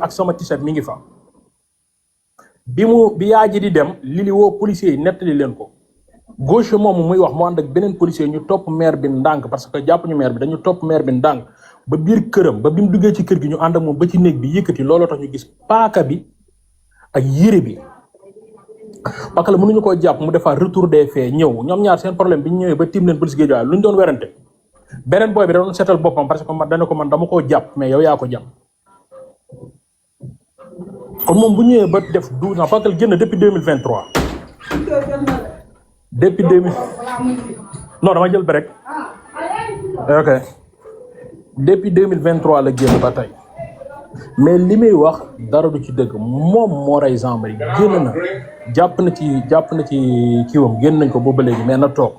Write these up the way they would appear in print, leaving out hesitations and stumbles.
ak sama t-shirt mi ngi fa bi yaa ji di dem li woo policiers yi nettali leen ko gauche moomu muy wax mu ànd ak beneen policier ñu topp maire bi ndànk parce que jàpp ñu maire bi dañu topp maire bi ndànk ba biir këram ba bi mu duggee ci kër gi ñu ànd ak moom ba ci néeg bi yëkkati looloo tax ñu gis paaka bi ak yére bi parce que la mënuñu koo jàpp mu defaat retour des faits ñëw ñoom ñaar seen problème bi ñu ñëwee ba tiim leen police Guédiawaye lu ñu doon werante beneen booy bi da doon seetal boppam parce que man dana ko man dama koo jàpp mais yow yaa ko jàpp kon moom bu ñëwee ba def 12 ans parce que génn depuis 2023 depuis 2000 non dama jël break ok depuis 2023 la génn ba tey mais li muy wax dara du ci dëgg moom moo rey Jean Marie génn na jàpp na ci kiiwam génn nañ ko boobu ba léegi mais na toog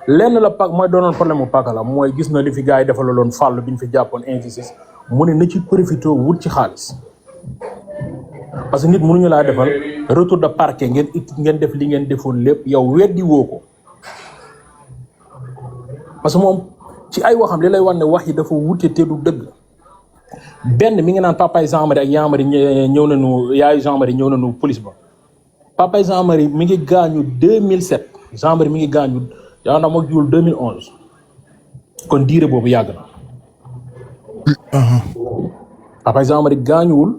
lenn la pak mooy doonoon problème mu pak la mooy gis na li fi gars yi defaloon fàll bi ñu fi jàppoon injustice mu ne na ci profité wut ci xaalis parce que nit mënuñu laa defal retour de parquet ngeen def li ngeen defoon lépp yow weddi woo ko parce que moom ci ay waxam li lay wax ne wax yi dafa wute te du dëgg benn mi ngi naan papaay Jean Marie ak Jean Marie ñëw nañu yaayu Jean Marie ñëw nañu police ba papaay Jean Marie mi ngi gaañu 2007 Jean Marie mi ngi gaañu yaa na ma jiwul 2011 kon diire boobu yàgg na papaay Jean Marie gaañuwul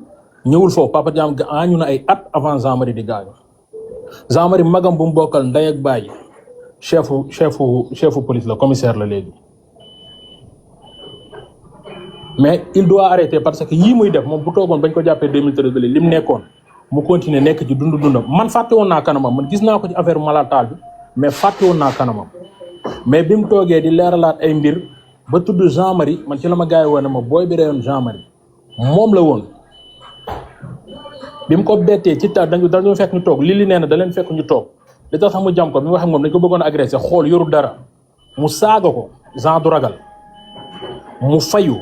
ñëwul foofu papa Diam gaañu na ay at avant Jean Marie di gaañu Jean Marie magam bu mu bokkal ndey ak bàyyi chefu police la commissaire la léegi mais il doit arrêter parce que yii muy def moom bu toogoon bañ ko jàppee 2013 ba léegi li mu nekkoon mu continuer nekk ci dundam man fàtte woon naa kanamam man gis naa ko ci affaire malataal bi mais fàtte woon naa kanamam mais bi mu toogee di leeralaat ay mbir ba tudd Jean Marie man ci la ma gars yi woon ne ma booy bi reyoon Jean Marie moom la woon bi mu ko bettee ci ta dañu fekk ñu toog li nee na da leen fekk ñu toog li tax sax mu jam ko bi mu wax ak moom dañ ko bëggoon a agressé xool yorul dara mu saaga ko Jean du ragal mu fayu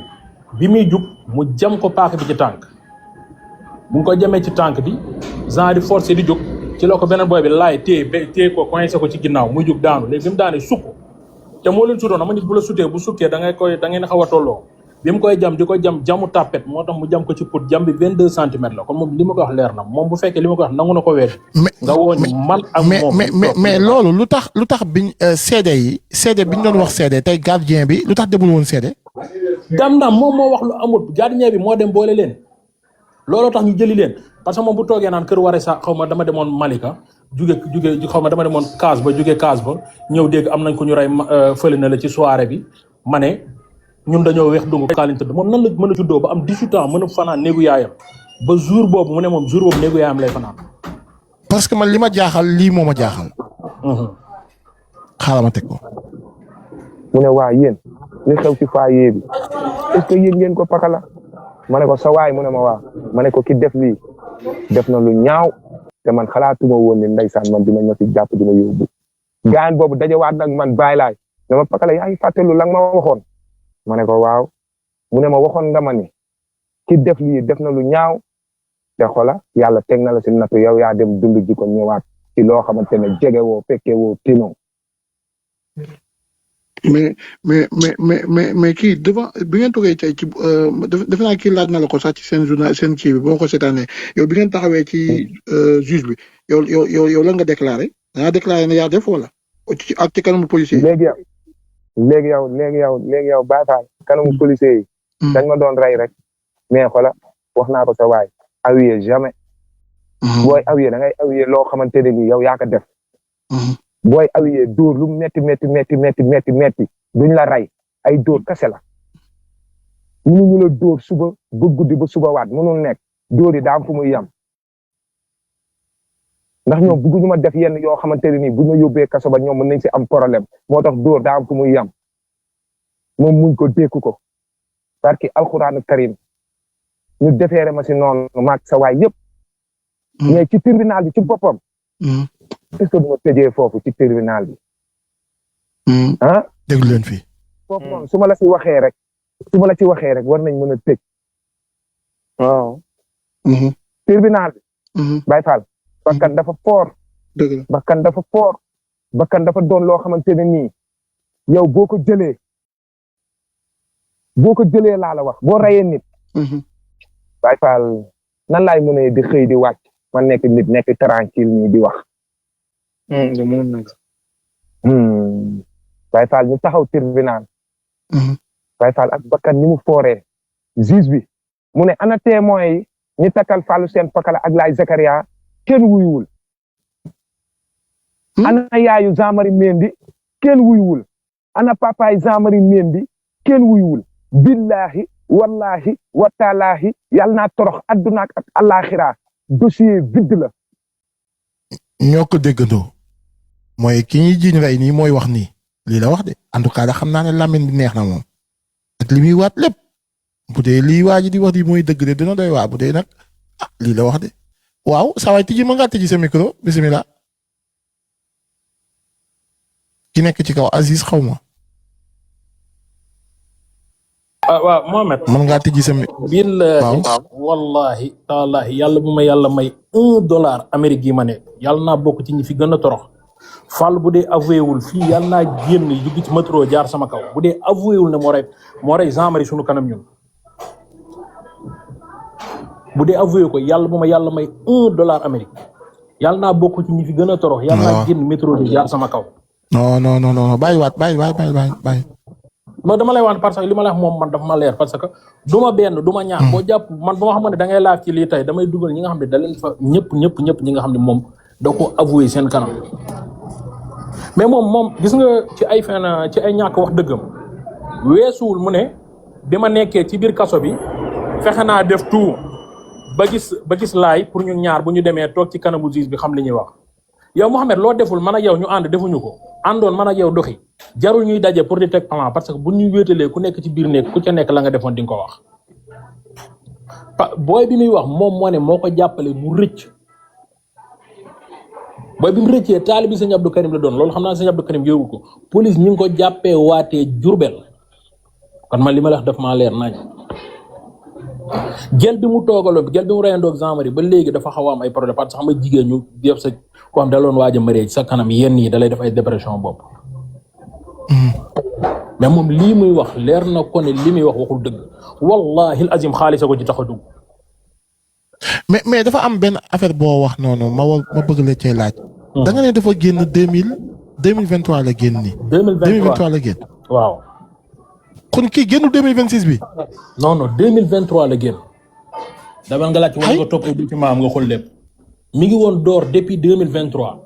bi muy jug mu jam ko paaka bi ci tànk bu ngi ko jamee ci tànk bi Jean di forcé di jóg ci la ko beneen booy bi laay téye ko coincé ko ci ginnaaw muy jug daanu léegi bi mu daanee sukk te moo leen sutoon ama nit bu la sutee bu sukkee da ngeen xaw a tolloo bi mu koy jam di ko jamu tàppet moo tax mu jam ko ci put jam bi 22 centimètres la kon moom li ma ko wax leer na moom bu fekkee li ma ko wax nangu na ko weer nga wooñu man ak moom mais loolu lu tax biñ seede bi ñu doon wax seede tey gardien bi lu tax demul woon seede dam na moom moo wax lu amul gardien bi moo dem boole leen looloo tax ñu jëli leen parce que moom bu toogee naan kër waree sa xaw ma dama demoon Malika juge xaw ma dama demoon Kaas ba ñëw dégg am nañ ko ñu rey fële na la ci soirée bi ma ne ñun dañoo weex dungu kaalin tëdd moom nan la mën a juddoo ba am 18 ans mën a fanaan néegu yaayam ba jour boobu mu ne moom jour boobu néegu yaayam lay fanaan parce que man li ma jaaxal lii moo ma jaaxal xaaral ma teg ko mu ne waa yéen li xew ci foyer bi est-ce que yéen ngeen ko pakala ma ne ko sa waay mu ne ma waa ma ne ko ki def lii def na lu ñaaw te man xalaatuma woon ni ndeysaan man dinañ ma fi jàpp dina yóbbu gaan boobu dajawaat nag man bàyyi laay dama pakala yaa ngi fàttelu la nga ma waxoon ma ne ko waaw mu ne ma waxoon nga ma ni ki def lii def na lu ñaaw te xola yàlla teg na la si nattu yow yaa dem dund ji ko ñëwaat ci loo xamante ne jege woo fekkee woo tinoo mais kii devant bi ngeen toogee tey ci defe naa kii laaj na la ko sax ci seen journal seen kii bi boo ko seetaanee yow bi ngeen taxawee ci juge bi yow lan nga déclaré da nga déclaré ne yaa def wala ak ci kanamu policier léegi yow Baye Fall kanamu policier yi dañ ma doon rey rek mais xola wax naa ko sa waay awiye jamais booy awiye da ngay awiye loo xamante ne nii yow yaa ko def booy awiye dóor lu metti duñ la rey ay dóor kese la mënuñu la dóor suba ba guddi ba suba waat mënul nekk dóor yi daa am fu muy yam ndax ñoom bëgguñu ma def yenn yoo xamante ne nii bu ma yóbbee kaso ba ñoom mën nañ si am problème moo tax dóor daa am fu muy yam moom muñ ko dékku ko parce que alxuraanu karim ñu defeere ma si noonu maag sa waay yëpp mais ci tribunal bi ci boppam est-ce que duma tëjee foofu ci tribunal bi ah déglu leen fii foofu noonu su ma la ci waxee rek war nañ mën a tëj waaw tribunal bi Baye Fall bakkan dafa fort bakkan dafa doon loo xamante ne nii yow boo ko jëlee laa la wax boo rayee nit Baye Fall nan laay mën a di xëy di wàcc man nekk nit nekk tranquille nii di wax Baye Fall ñu taxaw tribunal Baye Fall ak bakkan ni mu fooree juge bi mu ne ana témoin yi ñi takkal Fallou Sène Pakala ak Laye Zakaria kenn wuyuwul ana yaayu Jean-Marie Mendy kenn wuyuwul ana papaay Jean-Marie Mendy kenn wuyuwul billahi wallahi wataalaahi yàlla naa torox adduna ak àllaaxira dossier vide la ñoo ko déggandoo mooy ki ñuy jiiñ rey nii mooy wax nii lii la wax de en tout cas da xam naa ne Lamine bi neex na moom ak li muy waat lépp bu dee lii waa ji di wax di mooy dëgg de dina doy waa bu dee nag ah lii la wax de waaw saa waay tijji ma ngaa tijji sa micro bisimilah ki nekk ci kaw Aziz xaw ma. waaw Mohamed. mën ngaa tijji sa billahi wallahi taalaahi yàlla bu ma yàlla may $1 Amérique yi ma ne yàlla naa bokk ci ñi fi gën a torox Fall bu dee avoué wul fii yàlla naa génn juggi ci métro jaar sama kaw bu dee avoué wul ne moo rey Jean-Marie sunu kanam ñun bu dee avoué ko yàlla bu ma yàlla may $1 Amérique yàlla naa bokk ci ñi fi gën a torox yàlla naa génn métro di jaar sama kaw non bàyyi non dama lay wax parce que li ma la wax moom man dafa ma leer parce que du ma benn du ma ñaar boo jàpp man ba ma xam ne da ngay laaj ci lii tey damay dugal ñi nga xam ne da leen fa ñëpp ñi nga xam ne moom da ko avoué seen kanam mais moom gis nga ci ay fen ci ay ñàkk wax dëggam weesuwul mu ne bi ma nekkee ci biir kaso bi fexe naa def tout ba gis laay pour ñun ñaar bu ñu demee toog ci kanamu juge bi xam li ñuy wax yow Mouhamed loo deful man ak yow ñu ànd defuñu ko àndoon man ak yow doxi jarul ñuy daje pour di teg plan parce que bu ñu wéetalee ku nekk ci biir nekk ku ca nekk la nga defoon di nga ko wax booy bi muy wax moom moo ne moo ko jàppale mu rëcc booy bi mu rëccee taalibi sëñ Abdou Karim la doon loolu xam naa sëñ Abdou Karim yóbbu ko police ñi ngi ko jàppee waatee Jurbel kon man li ma la wax daf maa leer nañ gel bi mu toogaloo gel bi mu reyandoog Jean-Marie ba léegi dafa xaw a am ay problème parce que xam nga jigéen ñu def sa ko am daloon waaj a maree sa kanam yenn yi dalay def ay dépression bopp mais moom lii muy wax leer na ko ne li muy wax waxul dëgg wallahi azim xaalisa ko ci tax a dugg mais dafa am benn affaire boo wax noonu ma bëgg la cee laaj da nga ne dafa génn 2023 la génn nii 2023 la génn waaw kon kii génnu 2026 bi non 2023 la génn dama nga laaj war nga topp ay document am nga xool lépp mi ngi woon door depuis 2023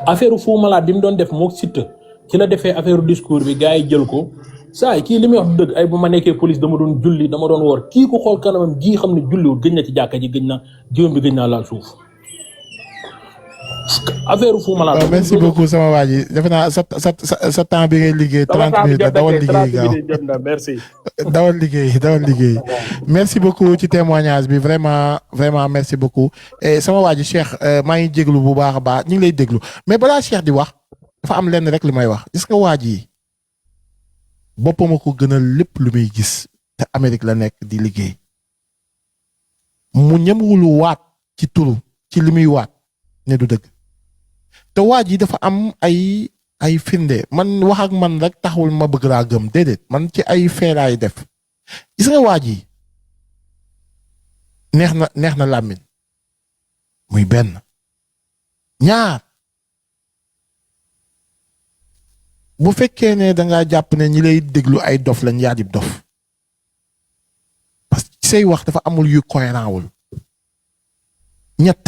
affaire Fou Malade bi mu doon def mook Siteu ci la defee affaire discours bi gars yi jël ko saa yi kii li muy wax dëgg ay bu ma nekkee police dama doon julli dama doon woor kii ko xool kanamam ji xam ne julliwul gëj na ci jàkka ji gëj na jiwam bi gëj naa laal suuf affaire Fou Malade. merci beaucoup sama waa ji defe naa sa temps bi ngay liggéey 30 minutes la dawal liggéey gaaw merci. dawal liggéey merci beaucoup ci témoignage bi vraiment merci beaucoup et sama waa ji Cheikh maa ngi jéglu bu baax a baax ñu ngi lay déglu mais balaa Cheikh di wax dafa am lenn rek li may wax gis nga waa ji boppam a ko gënal lépp lu muy gis te Amérique la nekk di liggéey mu ñemewul waat ci turu ci li muy waat ne du dëgg te waa ji dafa am ay firnde man wax ak man rek taxul ma bëgg laa gëm déedéet man ci ay feeraay def gis nga waa ji neex na làmmiñ muy benn ñaar bu fekkee ne dangaa jàpp ne ñi lay déglu ay dof lañ yaa di dof parce que say wax dafa amul yu cohérent wul ñett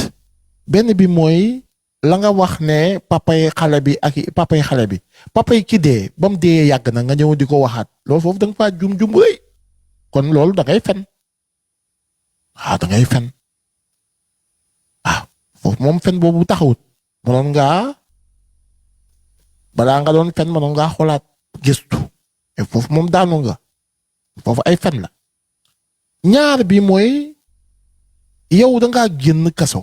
benn bi mooy la nga wax ne papay xale bi ki dee ba mu dee yàgg na nga ñëw di ko waxaat loolu foofu da nga faa jum rëy kon loolu da ngay fen da ngay fen foofu moom fen boobu taxawut mënoon ngaa balaa nga doon fen mënoon ngaa xoolaat gëstu et foofu moom daanu nga foofu ay fen la ñaar bi mooy yow da ngaa génn kaso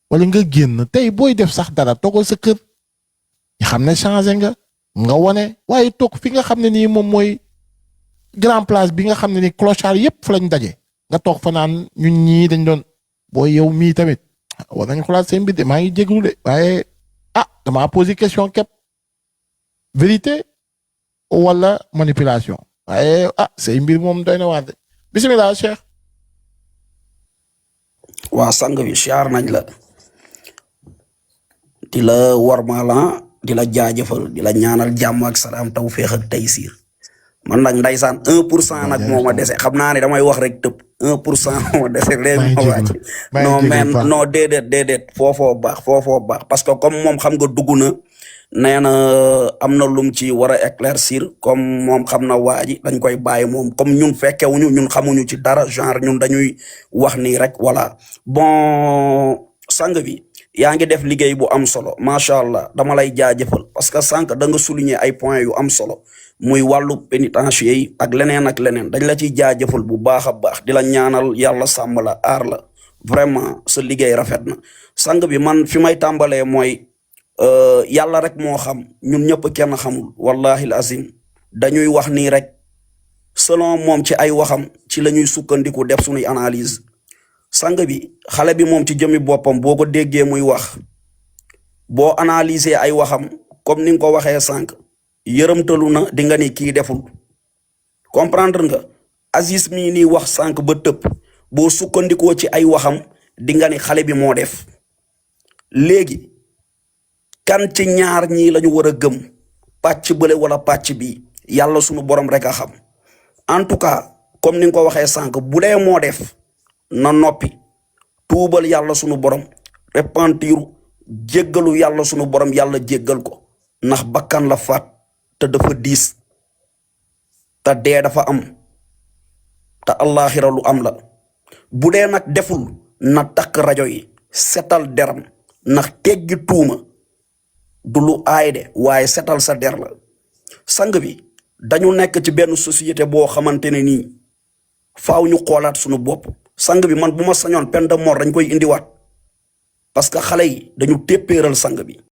wala nga génn tey booy def sax dara toogal sa kër nga xam ne changé nga wane waaye toog fi nga xam ne nii moom mooy grand place bi nga xam ne ni clochard yépp fa lañ daje nga toog fa naan ñun ñii dañ doon booy yow mii tamit war nañ xolaat seen mbir de maa ngi jéglu de waaye dama posé question képp vérité wala manipulation waaye say mbir moom doy na waar de bismillah Cheikh waa sang bi siyaar nañ la di la warmaala di la jaajëfal di la ñaanal jàmm ak salaam tawféex ak taysiir man nag ndaysaan 1% nag moo ma dese xam naa ne damay wax rek tëb 1% moo ma dese léegi ma wàcc non mais non déedéet foofoo baax parce que comme moom xam nga dugg na nee na am na lum ci war a éclaircir comme moom xam na waa ji dañ koy bàyyi moom comme ñun fekkewuñu ñun xamuñu ci dara genre ñun dañuy wax nii rek voilà bon sang bi yaa ngi def liggéey bu am solo macha allah dama lay jaajëfal parce que sànq da nga souligner ay points yu am solo muy wàllu pénitencier yi ak leneen dañ la ciy jaajëfal bu baax a baax di la ñaanal yàlla sàmm la aar la vraiment sa liggéey rafet na sang bi man fi may tàmbalee mooy yàlla rek moo xam ñun ñëpp kenn xamul wallahi azim dañuy wax nii rek selon moom ci ay waxam ci la ñuy sukkandiku def suñuy analyse sang bi xale bi moom ci jëmi boppam boo ko déggee muy wax boo analyser ay waxam comme ni nga ko waxee sànq yërëmtalu na di nga ni kii deful comprendre nga Aziz mii nii wax sànq ba tëpp boo sukkandikoo ci ay waxam di nga ni xale bi moo def léegi kan ci ñaar ñii lañu war a gëm pàcc bële wala pàcc bi yàlla sunu borom rek a xam en tout cas comme ni nga ko waxee sànq bu dee moo def na noppi tuubal yàlla sunu borom repentiru jéggalu yàlla sunu borom yàlla jéggal ko ndax bakkan la faat te dafa diis te dee dafa am te allaaxira lu am la bu dee nag deful na takk rajo yi setal deram ndax teggi tuuma du lu aay de waaye setal sa der la sang bi dañu nekk ci benn société boo xamante ne nii faaw ñu xoolaat sunu bopp sang bi man bu ma sañoon peine de mort dañ koy indiwaat parce que xale yi dañu téppéeral sang bi